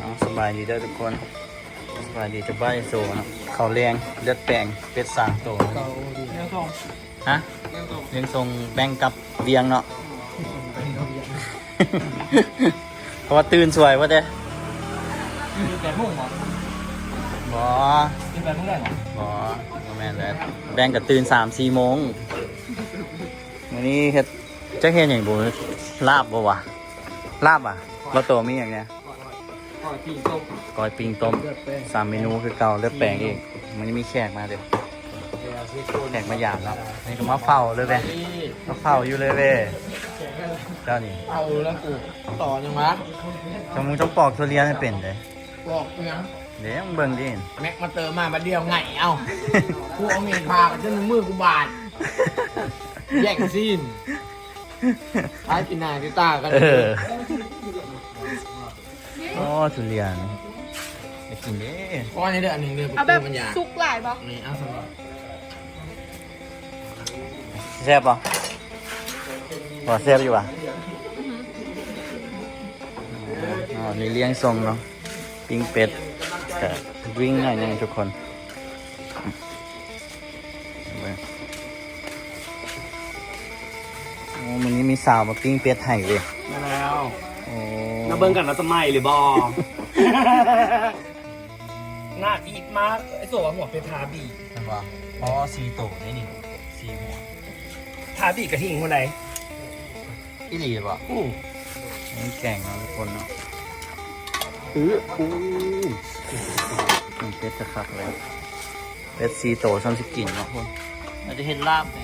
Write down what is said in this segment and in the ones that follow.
ເອົາ ສະບາຍດີເດີທຸກຄົນ ສະບາຍດີ ຈະບາຍໂຊເນາະ ເຂົ້າແລງ ເລືອດແປງ ເປັດສາມໂຕ ເຂົາ ຮະ ລ້ຽງສົ່ງແບ່ງກັບວຽງເນາະ ເພາະວ່າຕື່ນສວຍເບິດເດ້ ຕື່ນແປດໂມງບໍ? ບໍ່ ຕື່ນແປດໂມງໄດ້ບໍ? ບໍ່ ບໍ່ແມ່ນແລ້ວ ແບ່ງກັນຕື່ນສາມສີ່ໂມງ ມື້ນີ້ເຮັດ ຈັກເຮັດຫຍັງບຸ ລາບບໍ່ວະ ລາບຫວາ ບໍ່ໂຕ ມີຫຍັງແດ່? ກ້ອຍປີ້ງຕົ້ມ ກ້ອຍປີ້ງຕົ້ມ ເລືອດແປງ ສາມເມນູຄືເກົ່າ ເລືອດແປງອີກ ມື້ນີ້ມີແຂກມາເດ້ ແຂກມາຢາມເນາະ ນີ້ກໍມາເຝົ້າເລີຍເວີຍ ມາເຝົ້າຢູ່ເລີຍເວີຍ ເຈົ້ານີ້ ເອົາແລ້ວກູ ຕໍ່ຍັງວະ ຈະ ມຶງຕ້ອງປອກທຸລຽນໃຫ້ເປັນເດ້ ປອກຫຍັງ ເດ້ ມຶງເບິ່ງດິ ແມັກມາເຕີມາບາດດຽວໄຫງ່ເອົາ ກູເອົາມີດຜ່າກັນຈົນມືກູບາດ ແຍ່ງຊີ້ນ ຂາຍກິນໜ້າກິນຕາກັນ ເອີ ໂອ້ ທຸລຽນ ໄດ້ກິນເດ້ ໂອ້ ອັນນີ້ເດີ ອັນໜຶ່ງເດີ ເອົາແບບ ມັນຢາກ ສຸກຫຼາຍບໍ່? ນີ້ ເອົາຊັ້ນບໍ່? ແຊບບໍ່? ບໍ່ແຊບຢູ່ຫວາ? ອໍ ນີ້ລ້ຽງສົ່ງເນາະ ປີ້ງເປັດ ກະວິ້ງໜ້ອຍໜຶ່ງທຸກຄົນ. ເບິ່ງ ໂອ້ ມື້ນີ້ມີສາວມາປີ້ງເປັດໃຫ້ເວີຍ ມາແລ້ວ ໂອ້ ມາເບິ່ງກັນວ່າຈະໄໝ້ຫຼືບໍ່ ໜ້າອີບມາກ ໄອ້ໂສວ່າຫົວເປັດທາບີ ແມ່ນບໍ່? ອໍ ສີ່ໂຕໄດ໋ນີ້ ສີ່ຫົວ ທາບີກະຫິ້ງພຸ້ນໃດ ອີ່ຫຼີບໍ່? ອື ມີແກງເນາະທຸກຄົນເນາະ ອື ອື ເປັດຈະຄັກແລ້ວ ເປັດສີ່ໂຕຊ້ຳຊິກິນເນາະ ພຸ້ນ ອາດຈະເຮັດລາບແດ່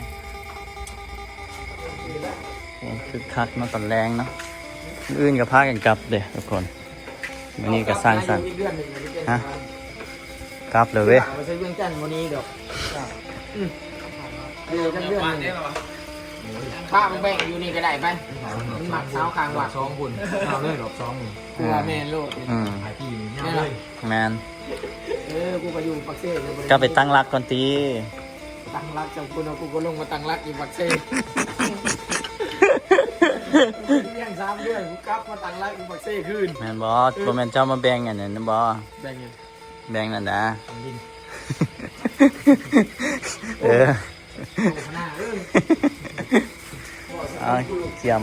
ໂອ້ ຄຶກຄັກເນາະ ຕອນແລງເນາະ ມື້ອື່ນກໍພາກັນກັບເດ້ທຸກຄົນ ມື້ນີ້ກໍສ້າງສັນ ຮະ ກັບເລີຍເວີຍ ໄປໃຊ້ວຽງຈັນມື້ນີ້ດອກ ອື ເອີ ຈັກເດືອນນີ້ ພາມາແບ່ງຢູ່ນີ້ກໍໄດ້ໄປ ມັນມັກສາວຂ້າງວັດສອງຄົນ ເອົາເລີຍດອກສອງ ຄືວ່າແມ່ນໂລດ ອື ແມ່ນ ເອີ ກູກໍຢູ່ປາກເຊ ກໍໄປຕັ້ງຫຼັກກ່ອນຕິ ຕັ້ງຫຼັກຈັງພຸ້ນເນາະ ກູກໍລົງມາຕັ້ງຫຼັກຢູ່ປາກເຊ ວຽງສາມເດືອນ ກູກັບມາຕັ້ງຫຼັກຢູ່ປາກເຊຄືນ ແມ່ນບໍ່? ເອີ ບໍ່ແມ່ນເຈົ້າມາແບ່ງອັນນັ້ນບໍ່? ແບ່ງຫຍັງ? ແບ່ງນັ້ນນະ ແບ່ງດິນ ເອີ ໂອ້ ຂະໜາດເອີຍ ເອົາ ກຽມ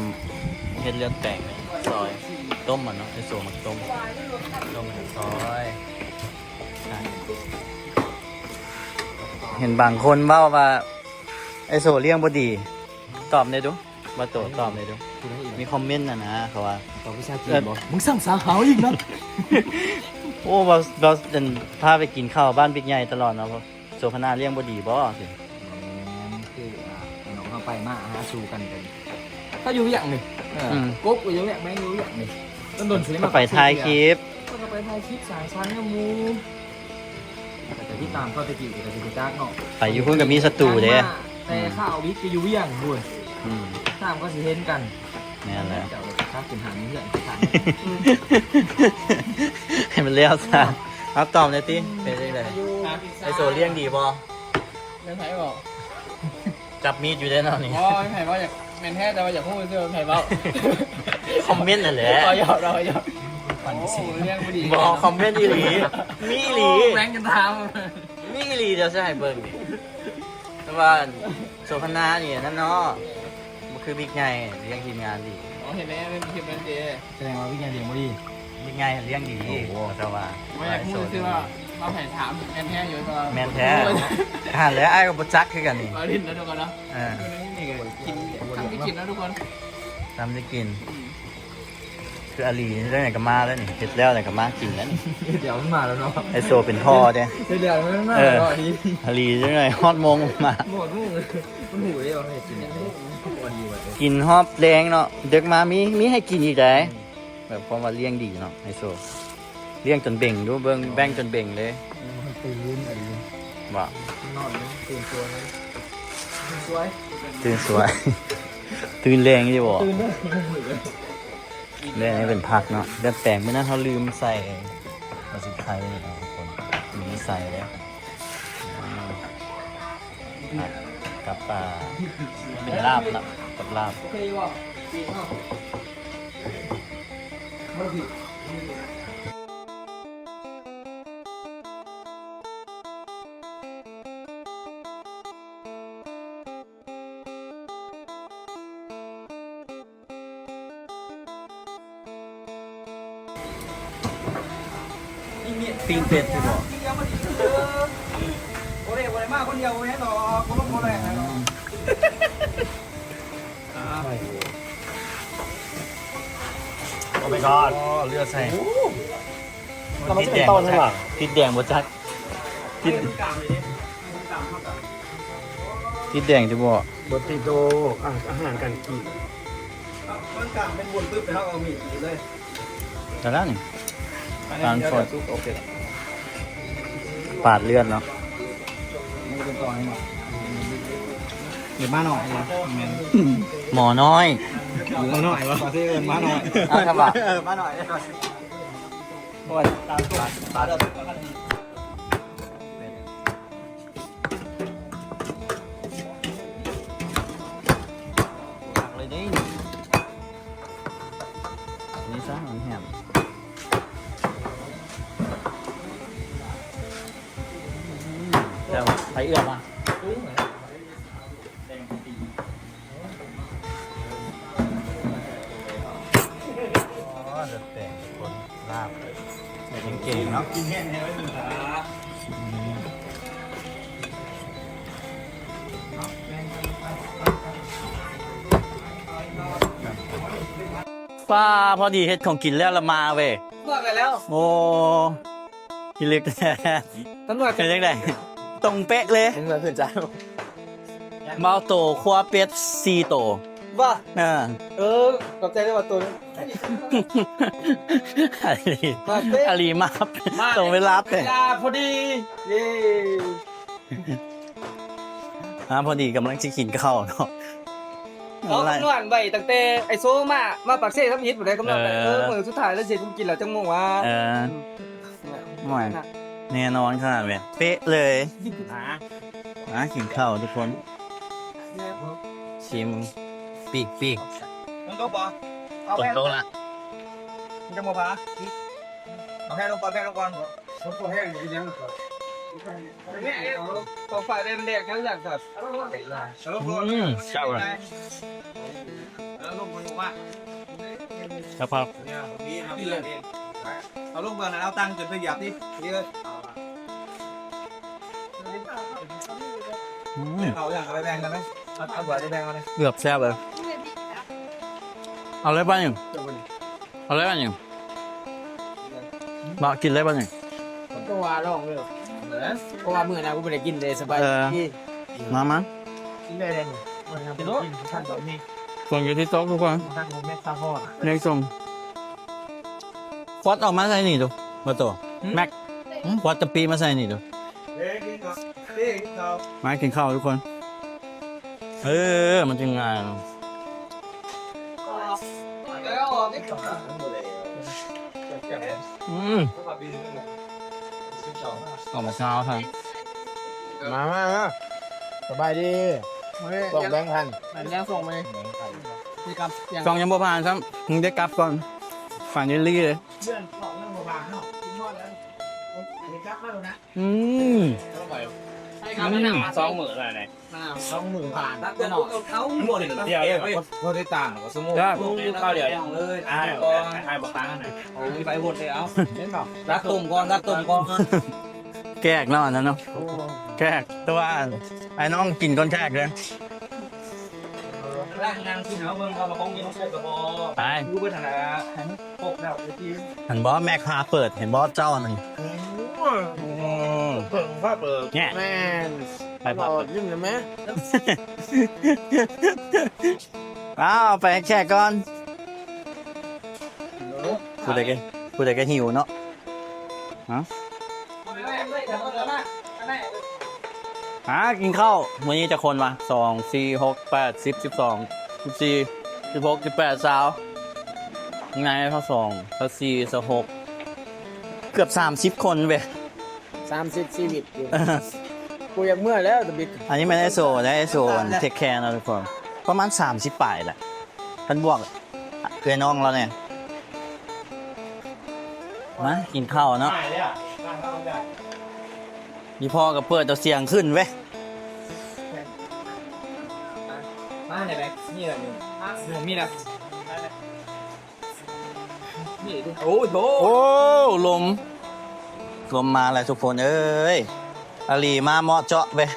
ເຮັດເລືອດແປງ ຊອຍ ຕົ້ມມັນເນາະ ໄອ້ໂສມັກຕົ້ມ ຕົ້ມມັນຊອຍ ເຫັນບາງຄົນເວົ້າວ່າ ໄອ້ໂສລ້ຽງບໍ່ດີ ຕອບແດ່ດູ ບໍ່ໂຕ ຕອບແດ່ດູ ຜູ້ໃດອີກ ມີຄອມເມັນນະນະ ເຂົາວ່າ ຕອບວິຊາຈີນບໍ່? ເອີ ມຶງສ້າງສາຫາວອີກນະ ໂອ້ ເວົ້າ ເວົ້າ ອັນ ພາໄປກິນເຂົ້າບ້ານບິກໃຫຍ່ຕະຫຼອດເນາະ ໂສພະນາລ້ຽງບໍ່ດີບໍ່? ແມ່ນ ຄື ອ່າ ພີ່ນ້ອງເຮົາໄປມາຫາສູ່ກັນ ເຂົາຢູ່ວຽກນີ້ ເອີ ອືມ ກົບກໍຢູ່ວຽກ ແມ່ງຢູ່ວຽກນີ້ ດົນໆຊິໄດ້ມາ ໄປຖ່າຍຄລິບ ເຂົາກໍໄປຖ່າຍຄລິບສ້າງສັນກັບໝູ່ ກໍຈະຕິດຕາມເຂົາແຕ່ກີ້ກໍຊິຮູ້ຈັກເນາະ ໄປຢູ່ພຸ້ນກໍມີສັດຕູເດ້ ແຕ່ ອືມ ຄາວວິກກໍຢູ່ວຽງພຸ້ນ ອືມ ຕາມກໍຊິເຫັນກັນ ແມ່ນແລ້ວ ເຈົ້າກໍພາຂຶ້ນຫາເຮືອນຄືກັນ ໃຫ້ມັນແລ້ວຊະ ເອົາຕອບແດ່ຕິ ເປັນຈັ່ງໃດ ໄອ້ໂສລ້ຽງດີບໍ່? ແມ່ນໃຜບອກ? ຈັບມີດຢູ່ເດ້ເນາະນີ້ ບໍ່ ແມ່ນໃຜບໍ່ ຢາກ ແມ່ນແທ້ ແຕ່ວ່າຢາກຮູ້ຊື່ວ່າແມ່ນໃຜເວົ້າ ຄອມເມັນຫັ້ນແຫຼະ ອໍ ຢອກ ຢອກ ໂອ້ ລ້ຽງບໍ່ດີ ບໍ່ ຄອມເມັນອີ່ຫຼີ ມີອີ່ຫຼີ ໂອ້ ແບ່ງກັນຖາມ ມີອີ່ຫຼີ ດຽວຊິໃຫ້ເບິ່ງນີ້ ແຕ່ວ່າໂສພະນານີ້ນັ້ນເນາະ ບໍ່ຄືບິກໃຫຍ່ ລ້ຽງທີມງານດີ ອໍ ເຫັນແລ້ວ ເຫັນແລ້ວເດ້ ສະແດງວ່າວິກໃຫຍ່ລ້ຽງບໍ່ດີ ວິກໃຫຍ່ລ້ຽງດີ ໂອ້ໂຫ ເຂົາເຈົ້າວ່າ ບໍ່ຢາກຮູ້ຊື່ວ່າ ວ່າໃຜຖາມ ແມ່ນແທ້ຢູ່ ແຕ່ວ່າ ແມ່ນແທ້ ຫັ້ນແຫຼະ ອ້າຍກໍບໍ່ຈັກຄືກັນນີ້ ວ່າຫຼິ້ນນະທຸກຄົນເນາະ ເອີ ນີ້ກໍກິນ ທຳທີ່ກິນເນາະທຸກຄົນ ທຳທີ່ກິນ ອືມ ຄືອາລີ ຈັ່ງໃດກໍມາແລ້ວນີ້ ເຮັດແລ້ວແລ້ວກໍມາກິນແລ້ວນີ້ ດຽວມັນມາແລ້ວເນາະ ໄອ້ໂຊເປັນພໍ່ເດ້ ເຮັດແລ້ວມັນມາແລ້ວນີ້ ອາລີຈັ່ງໃດຮອດໂມງມາ ໝົດມື້ ມັນຫູເດ້ວ່າເຮັດກິນຫຍັງ ພໍດີວ່າ ກິນຮອບແລງເນາະ ເດິກມາມີ ມີໃຫ້ກິນອີກໃດ ອືມ ແບບຄວາມວ່າລ້ຽງດີເນາະ ໄຮໂຊ ລ້ຽງຈົນເບັ່ງດູ ເບິ່ງ ແບ່ງຈົນເບັ່ງເດ້ ເອີ ມັນຕື່ນອີ່ຫຼີ ບໍ່ ນອນຕື່ນສວຍ ຕື່ນສວຍ ຕື່ນສວຍ ຕື່ນແລງຢູ່ບໍ່ ຕື່ນເດີ ແລະ ອັນນີ້ເປັນຜັກເນາະ ດັດແປງ ມື້ນັ້ນເຮົາລືມໃສ່ ເຮົາຊິໄຄເນາະ ທຸກຄົນ ລືມໃສ່ເດ້ ຜັກກັບປາ ເປັນລາບເນາະ ກັບລາບ ໂອເຄຢູ່ບໍ່? ປີກເນາະ ບໍ່ຜິດ ປີ້ງເປັດຊິບໍ່? ໂອ້ ບໍ່ໄດ້ ບໍ່ໄດ້ມາຄົນດຽວແມ່ນດອກ ບໍ່ລົງບໍ່ແລງນະ. ໂອ້ my god ເລືອດໃສ່. ໂອ້ ມັນຕິດແດງບໍ່ຈັກ ຕິດແດງບໍ່ຈັກ ຕິດ ຕິດແດງຊິບໍ່? ບໍ່ຕິດດອກ ອາ ອາຫານການກິນ. ມັນກາງເປັນບຸນປຶບ ແລ້ວເຮົາເອົາມີດກຣີດເລີຍ. ແລ້ວນີ້ ຕາມສົດ ໂອເຄ ປາດເລືອດເນາະ. ເດີມາໜ້ອຍ ໝໍນ້ອຍ ໝໍນ້ອຍວະ ເອີ້ນໝໍນ້ອຍ. ເອົາ ເອີ ໝໍນ້ອຍ. ໂອ້ຍ ປາດ ປາດ ຄັກເລີຍເດ້. ນີ້ຊະ ຫອມແຮມ ແລ້ວໃສ່ເອື້ອມາ. ອໍ ເລືອກແປງທຸກຄົນ ລາບໃສ່ກາງເກງເນາະ. ປ້າ ພໍດີເຮັດຂອງກິນແລ້ວລະມາເວີຍ. ບອກໄປແລ້ວ ໂອ້ ພິລຶກແທ້. ຕຳຫຼວດ ເປັນຈັ່ງໃດ? ຕົງເປະເລີຍ. ເປັນເພື່ອນເພື່ອນຈ້າ ເມົາໂຕ ຄົວເປັດສີ່ໂຕ. ວ່າ ເອີ ເອີ ຂອບໃຈເດີວ່າໂຕ ອາລີ ອາລີມາ ມາ ຕົງເວລາເປະ ເວລາພໍດີ. ເຢ້ ອ່າ ພໍດີກຳລັງຊິກິນເຂົ້າເນາະ. ເອົາ ຄຳນວນໄວ້ຕັ້ງແຕ່ໄອໂຊມາ ມາປາກເຊທຳອິດພຸ້ນເດ້ ຄຳນວນໄວ້. ເອີ ເອີ ມື້ສຸດທ້າຍລະຊິເຮັດໃຫ້ກິນແລ້ວ ຈັກໂມງວະ? ເອີ ໂອ້ຍ ແນ່ນອນຂະໜາດເລີຍ ເປະເລີຍ. ຫາ ຫາກິນເຂົ້າທຸກຄົນ ຊິມ ປີກ ປີກ ມັນຕົກບໍ່? ເອົາແຜ່ນ ຕົກລະ ມັນຈະບໍ່ພາ ເອົາແຜ່ນລົງກ່ອນ ແຜ່ນລົງກ່ອນ. ເອົາແຜ່ນລົງກ່ອນ ເອົາແຜ່ນລົງກ່ອນ. ຂອງຝາກໄດ້ມັນແດກແນວຫຍັງຄັບ? ອືມ ເຈົ້າ ເອີ ລົງມາ ລົງມາ ເຈົ້າພາບ ເອົາລົງເບິ່ງ ເອົາຕັ້ງຂຶ້ນໄປຢາບຕິ ນີ້ເລີຍ. ອືມ ເອົາຫຍັງ ເອົາໄປແບ່ງກັນໄໝ? ເອົາ ເອົາຖ້ວຍໄປແບ່ງເອົາເລີຍ. ເກືອບແຊບເລີຍ. ເອົາເລີຍບາດນີ້ ເອົາເລີຍບາດນີ້ ມາກິນເລີຍບາດນີ້. ກໍວ່າລອງເລີຍ ເອີ ເພາະວ່າມື້ນັ້ນກູບໍ່ໄດ້ກິນເດ້. ສະບາຍດີ ເອີ ມາ ມາ ກິນໄດ້ເລີຍນີ້ ກິນໂລດ. ສ່ວນຢູ່ທີ່ໂຕະທຸກຄົນ ແມ່ນສົ່ງ. ຟອດອອກມາໃສ່ນີ້ດູ ບໍ່ໂຕ ແມັກ ຟອດກະປິມາໃສ່ນີ້ດູ. ມາກິນເຂົ້າທຸກຄົນ ເອີ ມັນຈຶ່ງງ່າຍ. ອືມ ອອກມາເຊົ້າ ມາ ມາ ມາ ສະບາຍດີ. ສົ່ງແບງພັນ ແບງພັນ ສົ່ງຍັງບໍ່ຜ່ານຊ້ຳ ຍັງໄດ້ກັບກ່ອນ ຜ່ານອີ່ຫຼີເລີຍ. ເດືອນສອງຍັງບໍ່ຜ່ານເນາະ ກິນຮອດແລ້ວ ອັນນີ້ກັບມາແລ້ວນະ. ອືມ ໃຫ້ກັບມາສອງມື້ແລ້ວນີ້ ສອງມື້ຜ່ານ ແຕ່ເນາະ ເອົາໝົດເດີ. ເດີ ບໍ່ໄດ້ຕ່າງ ບໍ່ສົມມຸດ ຄາວດຽວເລີຍ. ອ້າຍບໍ່ ອ້າຍບໍ່ຄ້າງນະ ໂອ້ຍ ໄປໝົດເລີຍ. ເອົາ ເຫັນບໍ່ ຕັດຕົ້ມກ່ອນ ຕັດຕົ້ມກ່ອນ. ແຂກເນາະ ອັນນັ້ນເນາະ ໂອ້ ແຂກ ແຕ່ວ່າອ້າຍນ້ອງກິນກ່ອນແຂກເດີ. ນັ່ງ ນັ່ງກິນເອົາເບິ່ງວ່າຂອງກິນຂອງໃຊ້ກະບໍ່ ໄປ ຢູ່ເບິດຫັ້ນລະ ຄົບແລ້ວໄປກິນ. ເຫັນບໍ່ ແມ່ຄ້າເປີດ ເຫັນບໍ່ເຈົ້ານັ້ນ. ໂອ້ ເພິ່ງພາເປີດ ແມ່ນ ໄປພາເປີດ ຍິ້ມໄດ້ແມ. ອ້າວ ໄປໃຫ້ແຂກກ່ອນ. ຜູ້ໃດກໍ ຜູ້ໃດກໍຫິວເນາະ. ຮະ ຫາກິນເຂົ້າ ມື້ນີ້ຈັກຄົນວະ? ສອງ ສີ່ ຫົກ ແປດ ສິບ ສິບສອງ ສິບສີ່ ສິບຫົກ ສິບແປດ ຊາວ ໃນຊາວສອງ ຊາວສີ່ ຊາວຫົກ ເກືອບສາມສິບຄົນເວີຍ. ສາມສິບຊີວິດຢູ່ ກູຢາກເມືອແລ້ວຕະບິດ. ອັນນີ້ແມ່ນໄອໂຊເດ້ ໄອໂຊເທກແຄເນາະທຸກຄົນ ປະມານສາມສິບປາຍແຫຼະ ຄັນບວກເອື້ອຍນ້ອງລາວແດ່. ມາກິນເຂົ້າເນາະ ອີ່ພໍ່ກໍເປີດເອົາສຽງຂຶ້ນເວີຍ. ມາໄດ້ໄດ໋ ນີ້ລະ ນີ້ ມີລະ. ໂອ້ໂຫ ໂອ້ ລົມ ລົມມາແລ້ວທຸກຄົນເອີຍ ອາລີມາເໝາະເຈາະເວີຍ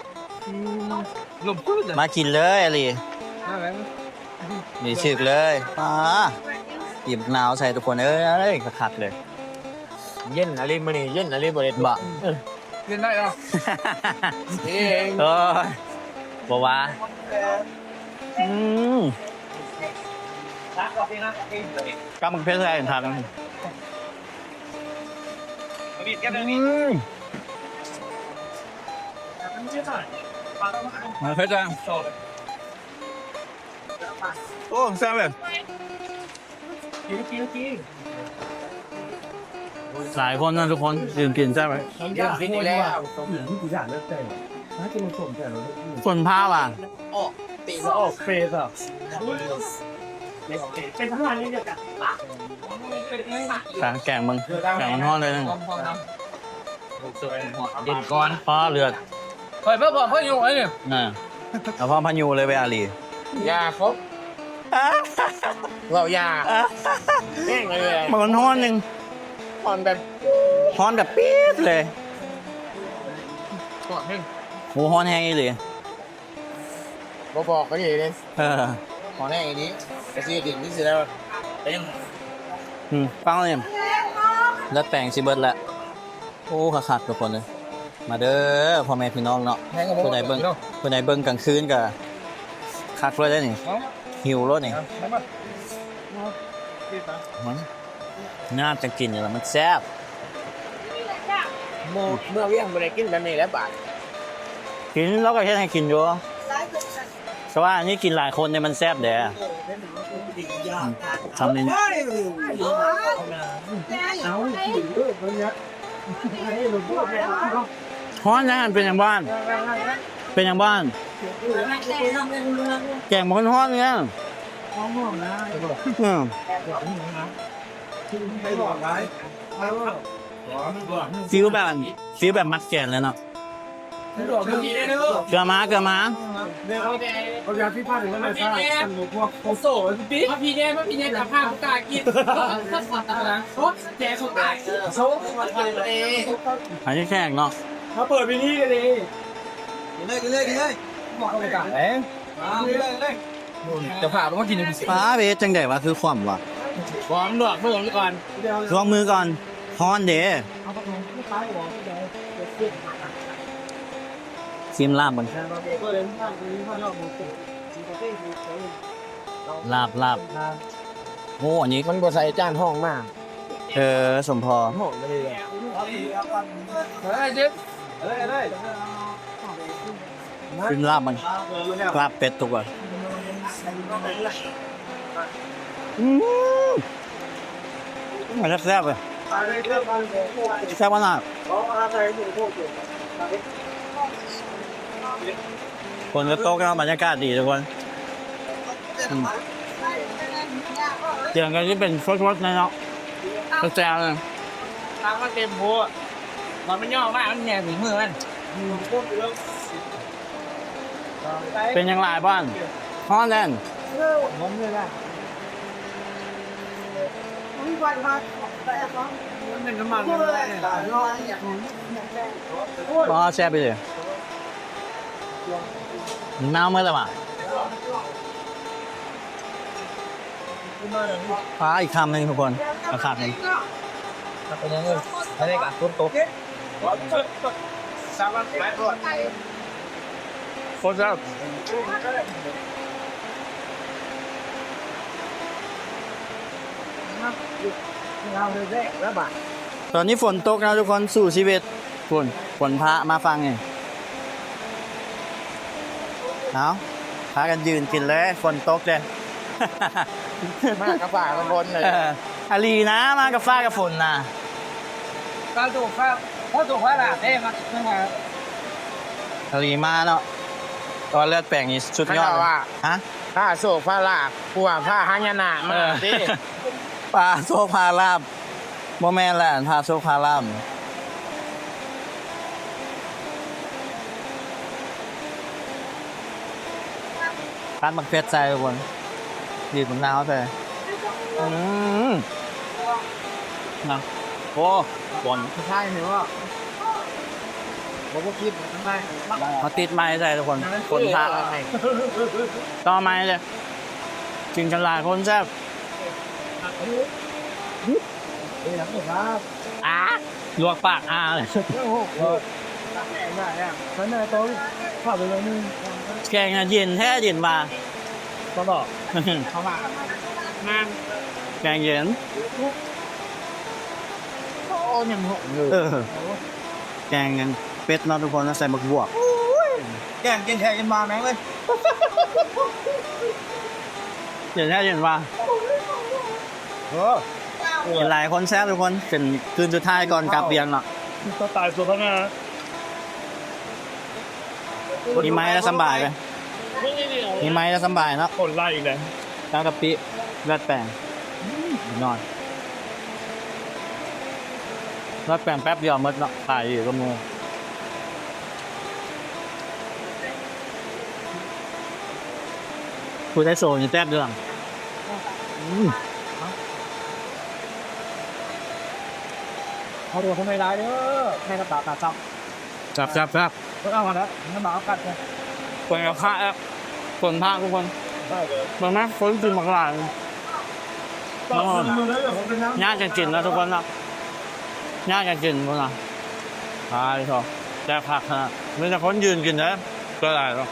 ລົມພືດເລີຍ ມາກິນເລີຍອາລີ ນີ້ຖືກເລີຍ ອາ ອີບໜາວໃສ່ທຸກຄົນເອີຍ ຄັກໆເລີຍ ເຢັນອາລີ ມື້ນີ້ເຢັນອາລີ ບໍ່ໄດ້ຕົກ ບໍ່ ເອີ ເຢັນໄດ້ເນາະ ເອີຍ ບໍ່ວ່າ ອືມ ກັບໝາກເຜັດໃສ່ ອືມ ເຜັດຈັງ ໂອ້ ແຊບເວີຍ ຫຼາຍຄົນນະທຸກຄົນ ຢືນກິນແຊບເວີຍ ກິນອີກແລ້ວ ຝົນພາວ່າ ອອກເປສ ອອກເປສ ເປັນທະຫານເລີຍ ກາງແກງເບິ່ງ ແກງຮ້ອນໆເລີຍ ເດັນກ່ອນ ຟ້າເດືອດ ຂ້ອຍມາພ້ອມພາຍຸໄອ້ນີ້ ນະ ເອົາພ້ອມພາຍຸເລີຍເວີຍອາລີ ຢ່າເຂົາ ເວົ້າຢ່າ ແຮງເລີຍ ມັນຮ້ອນໜຶ່ງ ຮ້ອນແບບ ຮ້ອນແບບປີດເລີຍ ຮ້ອນແຮງ ໂອ້ ຮ້ອນແຮງອີ່ຫຼີ. ບໍ່ບອກກໍດີເດ້ ເອີ ຂໍແນ່ອີ່ນີ້ ກະຊິເຮັດດິນທີ່ຊິແລ້ວ ເປັນຫຍັງ ອືມ ຟັງນີ້ ເລືອດແປງຊິເບິດແລ້ວ ໂອ້ ຄັກໆ ທຸກຄົນເອີຍ ມາເດີພໍ່ແມ່ພີ່ນ້ອງເນາະ ຜູ້ໃດເບິ່ງ ຜູ້ໃດເບິ່ງກາງຄືນກະຄັກໂລດເດ້ນີ້ ຫິວໂລດນີ້ ຫາກະກິນນີ້ລະມັນແຊບ ເມື່ອ ເມື່ອວຽງບໍ່ໄດ້ກິນແບບນີ້ແລ້ວບາດ ກິນ ລາວກໍເຮັດໃຫ້ກິນຢູ່ ແຕ່ວ່າອັນນີ້ກິນຫຼາຍຄົນນີ້ມັນແຊບເດ້ ອືມ ຄຳນີ້ ຮ້ອນນະ ເປັນຫຍັງບ້ານ ເປັນຫຍັງບ້ານ ແກງມັນຮ້ອນນະ ອືມ ຟີລແບບ ຟີລແບບມັກແກງເລີຍເນາະ ເກືອມາ ເກືອມາ ເອົາຢາສີຟັນມາໃຫ້ຊາ ພວກໂຊ ມາພີແດ່ ມາພີແດ່ ຈະພາຜູ້ຕາຍກິນ ໂອ້ ແຈກຜູ້ຕາຍ ໃຫ້ແຂກເນາະ ມາເປີດພິທີກັນເດ້ ກິນເລີຍ ກິນເລີຍ ກິນເລີຍ ເອົາໄປກາງແລ້ວ ເຈົ້າພາບມາກິນ ປາເວດ ຈັ່ງໃດວະ ຄືຄວ່ຳວະ ບໍ່ ລວກມືກ່ອນ ລວກມືກ່ອນ ຮ້ອນເດ້ ຊີມລາບມັນ ລາບ ລາບ ໂອ້ ອັນນີ້ມັນບໍ່ໃສ່ຈານຮອງມາ ເອີ ສົມພໍ ກິນລາບມັນ ລາບເປັດທຸກຄົນ ອືມ ມັນແຊບເລີຍ ແຊບຂະໜາດ ຝົນກໍຕົກເນາະ ບັນຍາກາດດີທຸກຄົນ ອືມ ສຽງກໍຊິເປັນສົດໆ ເນາະ ແຊວໆ ເລີຍ ນ້ຳມັນເຕັມໂພດ ມັນ ມັນຍ່ອມາ ມັນແຍ່ສີມືມັນ ເປັນຫຍັງຫຼາຍບ່ອນ ຮ້ອນແລ້ວ ມັນແມ່ນນ້ຳມັນ ອໍ ແຊບອີ່ຫຼີ ໜາວເໝິດແລ້ວຫວາ ປາ ອີກຄຳໜຶ່ງທຸກຄົນ ເອົາຄັກໜຶ່ງ ເປັນຫຍັງເອີຍ ບັນຍາກາດຝົນຕົກ ໂຄດແຊບ ຕອນນີ້ຝົນຕົກນະທຸກຄົນ ສູ້ຊີວິດ ພຸ້ນ ຝົນຟ້າມາຝັ່ງນີ້ ເອົາ ພາກັນຢືນກິນເລີຍ ຝົນຕົກເດ້ ມາກັບຟ້າກັບຝົນເລີຍ ເອີ ອາລີນະ ມາກັບຟ້າກັບຝົນນະ ຟ້າຕົກ ຟ້າ ຟ້າຕົກ ຟ້າຫຼາກເດ້ ມາ ອາລີມາເນາະ ແຕ່ວ່າເລືອດແປງນີ້ສຸດຍອດເລີຍ ຮະ ຟ້າໂຊກຟ້າລາບ ກວ່າຟ້າພະຍານາກມາ ເອີ ເດ້ ຟ້າໂຊກຟ້າລາບ ບໍ່ແມ່ນແຫຼະ ພາໂຊກພາລາບ ຕັດໝາກເຜັດໃສ່ທຸກຄົນ ບີບໝາກນາວໃສ່ ອືມ ນະ ໂອ້ ຝົນ ໃຊ່ເຫັນບໍ່ ບໍ່ ບໍ່ຄິດ ເຮົາຕິດໄມໃສ່ທຸກຄົນ ຝົນຟ້າ ຕໍ່ໄມເລີຍ ກິນກັນຫຼາຍຄົນແຊບ ອາ ລວກປາກອາເລີຍ ແກງນະເຢັນແທ້ເຢັນວ່າ ບໍ່ບອກ ເຂົ້າມາ ແກງເຢັນ ໂອ້ ຍັງຫົກຢູ່ ເອີ ແກງອັນເປັດເນາະທຸກຄົນເນາະ ໃສ່ໝາກບວບ ແກງເຢັນແທ້ເຢັນວ່າແມ່ງເອີຍ ເຢັນແທ້ເຢັນວ່າ ໂອ້ ກິນຫຼາຍຄົນແຊບທຸກຄົນ ເປັນຄືນສຸດທ້າຍກ່ອນກັບວຽງເນາະ ສະໄຕລ໌ໂສພະນາ ມີໄມ້ແລ້ວສຳບາຍເລີຍ ມີໄມ້ແລ້ວສຳບາຍເນາະ ຄົນຫຼາຍອີກແລ້ວ ນ້ຳກະປິ ເລືອດແປງ ນອນ ເລືອດແປງແປັບດຽວໝົດເນາະ ຂາຍດີກວ່າໝູ່ ຜູ້ໄດ້ໂຊນີ້ແປັບດຽວ ອືມ ເຮົາເດີນຄົນໃຫ້ຫຼາຍເດີ ໃຫ້ລຳບາກຕາຊ້ຳ ແຊບໆໆ ເບິ່ງເອົາຫັ້ນແຫຼະ ມັນມາເອົາກັນເດີ ຄົນກະພະແລ້ວ ຄົນພະທຸກຄົນ ເບິ່ງນະ ຄົນກິນບັກຫຼາຍ ຍາກຈະກິນນະທຸກຄົນເນາະ ຍາກຈະກິນພຸ້ນນະ ຕາຍເຖາະ ແຊບຄັກຂະໜາດ ມີແຕ່ຄົນຢືນກິນເດີ ສ່ວນຫຼາຍເນາະ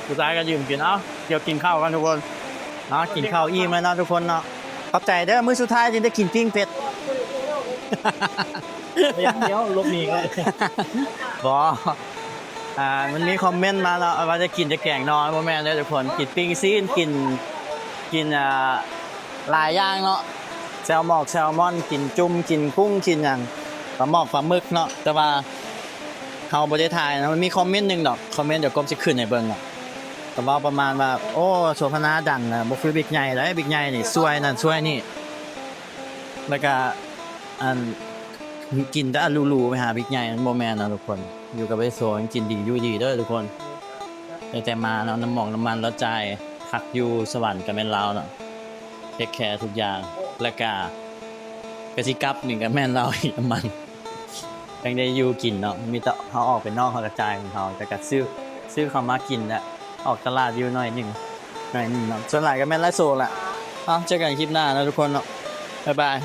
ຜູ້ຊາຍກະຢືນກິນ ເອົ້າ ດຽວກິນເຂົ້າກັນທຸກຄົນ ເນາະ ກິນເຂົ້າອີ່ມແລ້ວເນາະທຸກຄົນເນາະ ຂອບໃຈເດີ ມື້ສຸດທ້າຍທີ່ໄດ້ກິນປີ້ງເປັດ ບໍ່ ອ່າ ມັນມີຄອມເມັນມາເນາະ ວ່າຈະກິນແຕ່ແກງໜໍ່ ບໍ່ແມ່ນເດີທຸກຄົນ ກິນປີ້ງຊີ້ນ ກິນ ກິນ ອ່າ ຫຼາຍຢ່າງເນາະ ແຊວໝອກແຊວມອນ ກິນຈຸ່ມ ກິນກຸ້ງ ກິນຫຍັງ ປາໝອກປາໝຶກເນາະ ແຕ່ວ່າເຮົາບໍ່ໄດ້ຖ່າຍເນາະ ມັນມີຄອມເມັນໜຶ່ງດອກ ຄອມເມັນດຽວກົບຊິຂຶ້ນໃຫ້ເບິ່ງເນາະ ກະເວົ້າປະມານວ່າ ໂອ້ ໂສພະນາດັງນະ ບໍ່ຄືບິກໃຫຍ່ໃດ ບິກໃຫຍ່ນີ້ຊ່ວຍນັ້ນຊ່ວຍນີ້ ແລ້ວກະ ອັນ ກິນແຕ່ອັນຫຼູໆ ໄປຫາບິກໃຫຍ່ ມັນບໍ່ແມ່ນນະທຸກຄົນ ຢູ່ກັບໄອໂຊ ກິນດີຢູ່ດີເດີທຸກຄົນ ຕັ້ງແຕ່ມາເນາະ ນ້ຳໝອກນ້ຳມັນລາວຈ່າຍ ພັກຢູ່ສະຫວັນກະແມ່ນລາວເນາະ ເທກແຄທຸກຢ່າງ ແລ້ວກະ ກະຊິກັບນີ້ກະແມ່ນລາວອີກ ນ້ຳມັນ ຈັ່ງໄດ້ຢູ່ກິນເນາະ ມີແຕ່ເຮົາອອກໄປນອກເຮົາກະຈ່າຍຂອງເຮົາ ແຕ່ກະຊື້ ຊື້ເຂົ້າມາກິນແຫຼະ ອອກຕະຫຼາດຢູ່ໜ້ອຍໜຶ່ງ ໜ້ອຍໜຶ່ງເນາະ ສ່ວນຫຼາຍກະແມ່ນໄລໂຊແຫຼະ ເອົ້າ ເຈີກັນຄລິບໜ້າເນາະທຸກຄົນເນາະ ບາຍບາຍ.